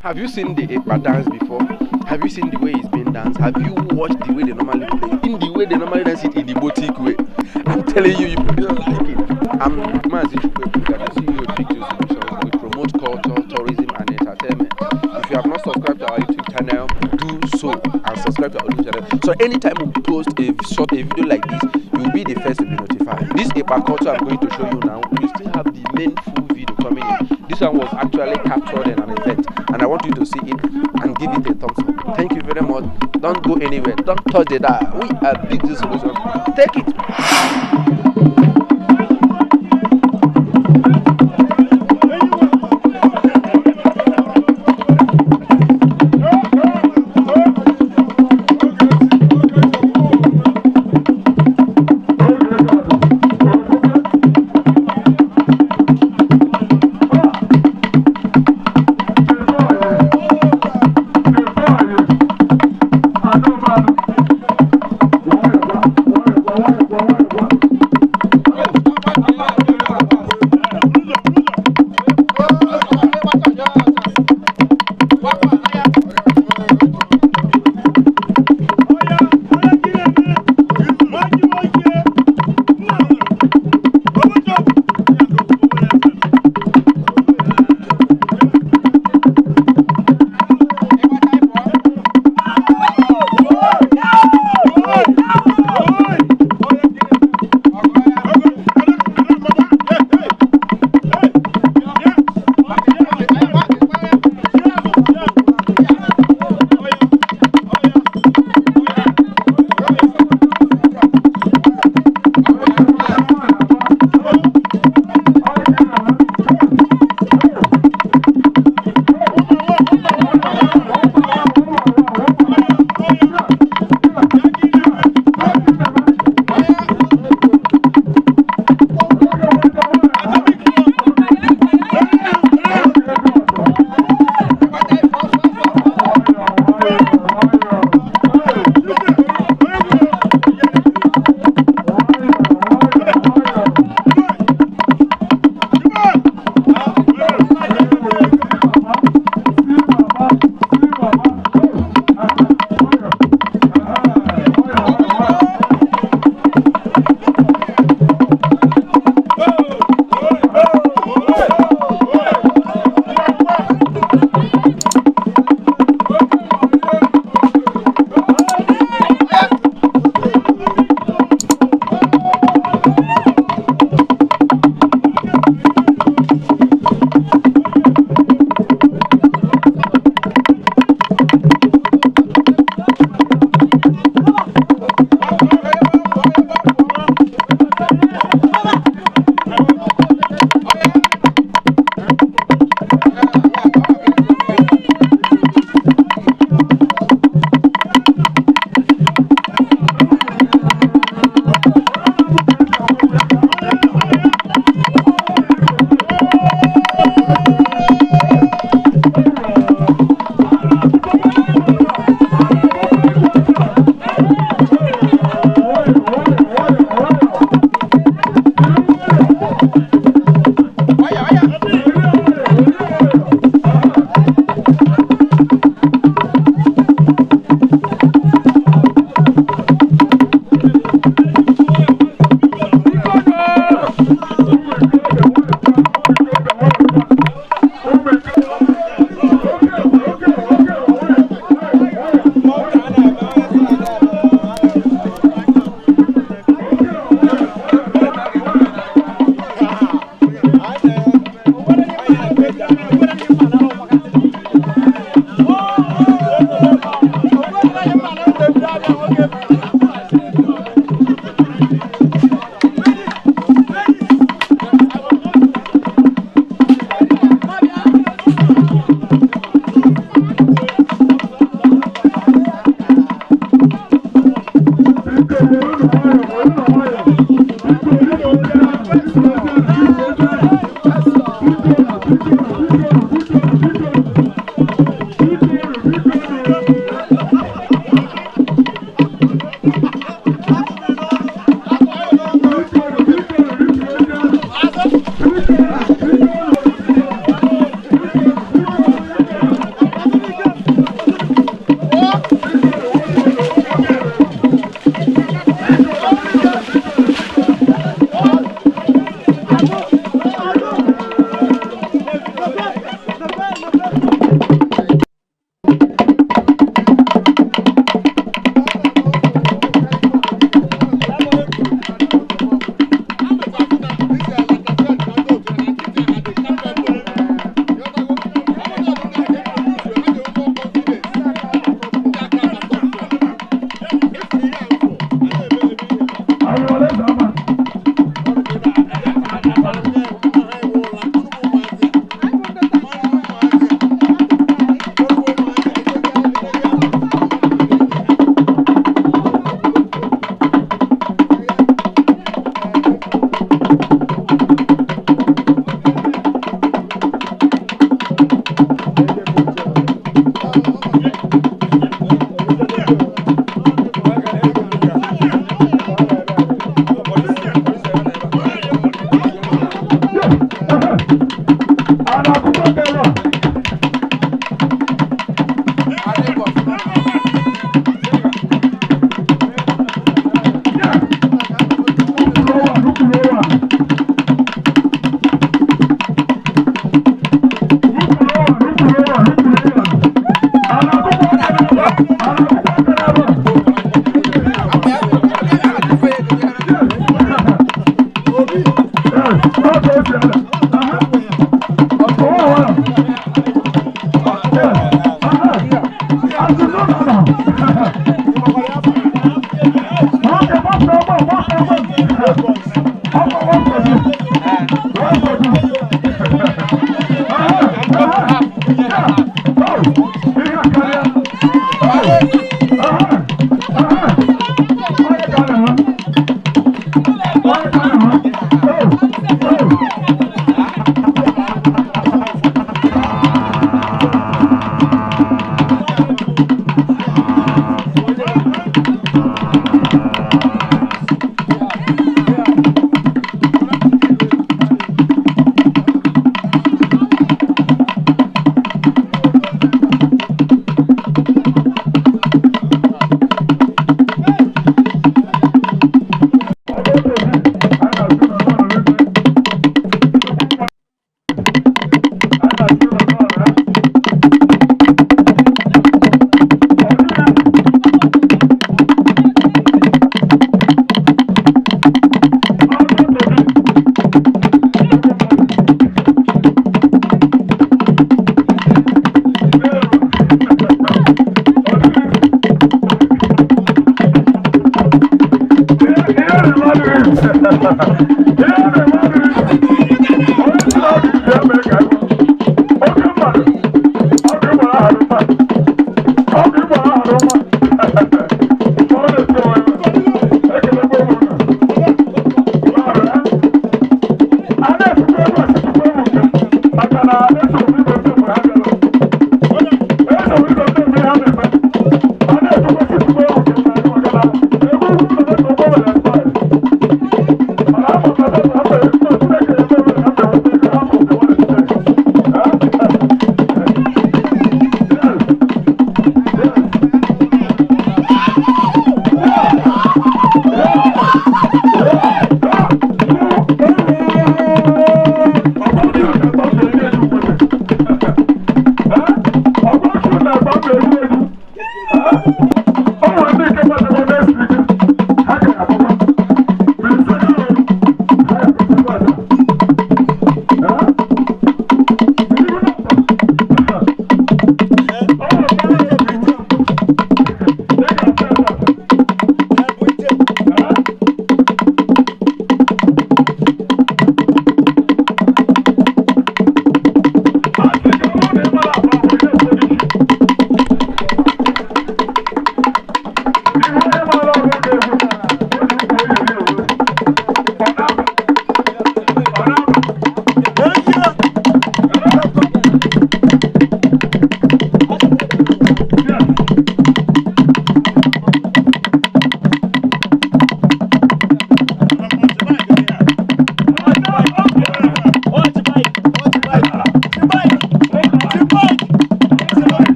Have you seen the Ekpa dance before? Have you seen the way it's been danced? Have you watched the way they normally play it? In the way they normally dance it in the boutique way. I'm telling you, you will like it. I'm Mazi Chukwuebuka, the CEO of Big Two Solutions. We promote culture, tourism, and entertainment. If you have not subscribed to our YouTube channel, do so and subscribe to our YouTube channel. So anytime we post a short a video like this, you'll be the first to be notified. This Ekpa culture I'm going to show you now, we still have the main full video coming in. This one was actually captured in an event, and I want you to see it and give it a thumbs up. Thank you very much. Don't go anywhere. Don't touch the dial. We are Big Two Solutions. Take it. Thank you.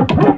Ejima.